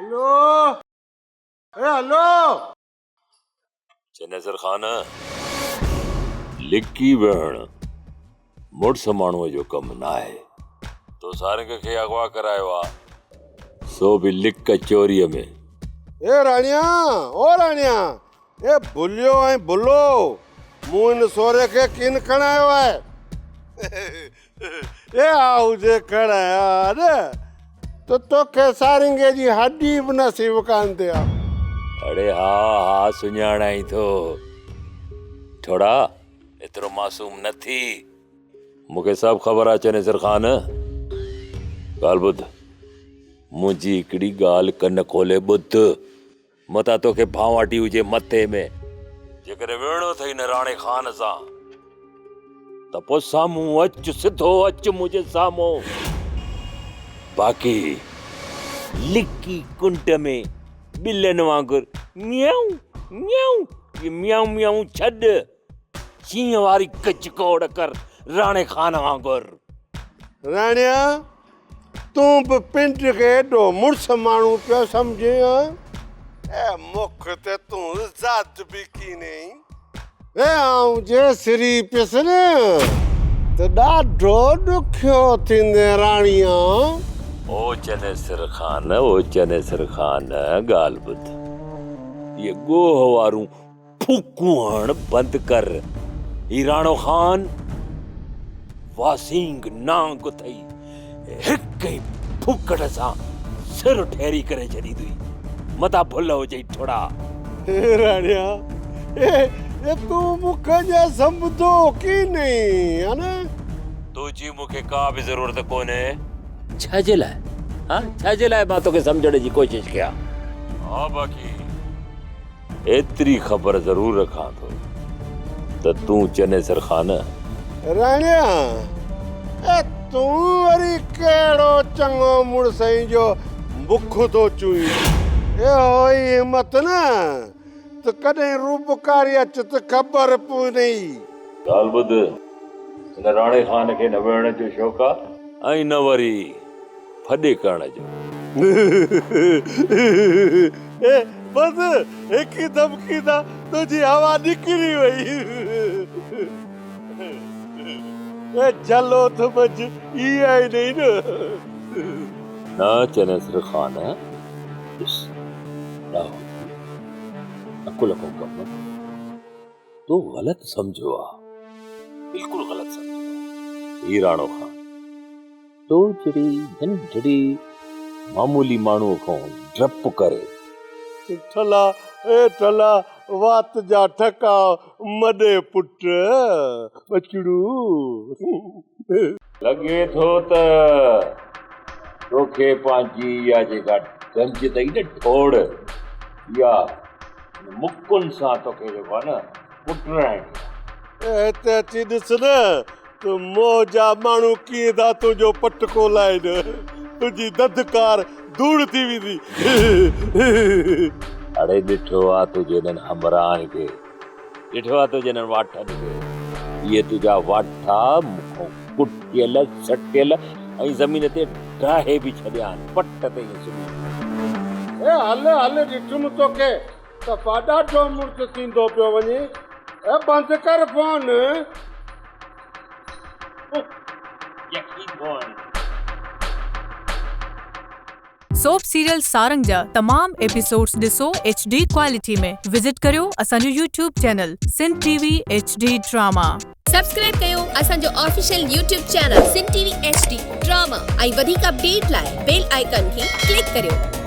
هلو اي هلو. چنيسر خان، لڪي ويهڻ مڙس ماڻهوء جو ڪم ناهي. تو سارنگ کي اغوا ڪرايو آ، سو به لڪ چوريء ۾. اي راڻيا، او راڻيا، اي ڀليو ۽ ڀلو، مون هن سوري کي ڪين کڻايو آهي. اي آئون جي کڻايان ها نه ته توکي سارنگي جي هڏي به نصيب ڪانه ٿئي ها. اڙي ها ها سڃاڻائين ٿو. ٺوڙها ايترو معصوم نه ٿي. مون کي سڀ خبر آ چنيسر خان. ڳالهه ٻڌ. منهنجي هڪڙي ڳالهه ڪن کولي ٻڌ. متان توکي ڀانواٽي هجي مٿي ۾. جيڪڏهن وڙهڻو اٿئي نه راڻي خان سان ته پوء سامهون اچ، سڌو اچ منهنجي سامهون. باقي لڪي ڪنڊ ۾ ٻلين وانگر ميائون ميائون اهي ميائون ميائون ڇڏ، شينهن واري گجگوڙ ڪر راڻي خان وانگر. راڻيا! تون به پنڊ کي ايڏو مڙس ماڻهو پيو سمجهين ها؟ اي مک تي تون ذات به ڪينهين. اي آئون جي سري پيس نه ته ڏاڍو ڏکيو ٿيندين راڻيا. او چنيسر خان، او چنيسر خان، ڳالهه ٻڌ. اهي ڳوهه وارون ڦوڪون هڻڻ بند ڪر. هي راڻو خان واسينگ نانگ اٿئي، هڪ ئي ڦوڪڙ سان سر ٺهري ڪري ڇڏيندوئي. متان ڀل هجئي ٺڙا. اي راڻيا، اي تون مون کي اڃا سمجهندو ڪينهين ها نه؟ تنهنجي مون کي ڪا به ضرورت ڪونهي. ڇا جي لاء؟ ها ڇا جي لاء مان توکي سمجهڻ جي ڪوشش ڪيان؟ ها باقي ايتري خبر ضرور رکان ٿو ته تون چنيسر خان. راڻيا، اي تون وري ڪهڙو چڱو مڙس آهين جو بک ٿو چوئين. اهو ئي همت نه ته ڪڏهن روبڪاري اچ ته خبر پونئي. ڳالهه ٻڌ، هن راڻي خان کي نه وڙهڻ جو شوق آ ۽ نه وري ڦڏي ڪرڻ جو. اي بس هڪ ئي ڌمڪي سان تنهنجي هوا نڪري وئي. اي جهلو ته منجهه ائين ئي نئي نه. نه چنيسر خان، ڏس ڏاهو ٿي، عقل کان ڪم وٺ. تو غلط سمجهيو آ، بلڪل غلط سمجهيو آ. هي راڻو خان تو جهڙي ننڍڙي معمولي ماڻهوء کان ڊپ ڪري. ٺلا اي ٺلا وات جا ٺڪاء مڏي پٽ ٻچڙو. لڳي ٿو ته توکي پنهنجي اها جيڪا گنج اٿئي نه ٺوڙ اها مڪن سان توکي جيڪو آهي نه ڪٽرائڻي آهي. هتي اچي ڏس نه ته منهن جا ماڻهو ڪيئن ٿا تنهنجو پٽڪو لائين. تنهنجي ڌڌڪار ڌوڙ ٿي ويندي. اڙي ڏٺو آ تنهنجي انهن همراهن کي، ڏٺو آ تنهنجي انهن واٺن کي. اهي تنهنجا واٺا مون کان ڪٽيل سٽيل ۽ زمين تي ڊاهي به ڇڏيا آهن، پٽ تي ائين سمهي پيو. اي هل هل ڏٺم توکي صفا ڏاڍو مڙس ٿيندو پيو وڃين. اي بند ڪر فون. سوپ سيريل سارنگ جا تمام ايپيسوڊز ڏسو ايڇ ڊي ڪوالٽي ۾ وزٽ ڪريو اسان جو YouTube channel Sindh T V H D drama. Subscribe ڪيو اسان جو official YouTube channel Sindh T V H D drama ۽ وڌيڪ اپڊيٽ لاء بيل آئيڪان کي ڪلڪ ڪريو.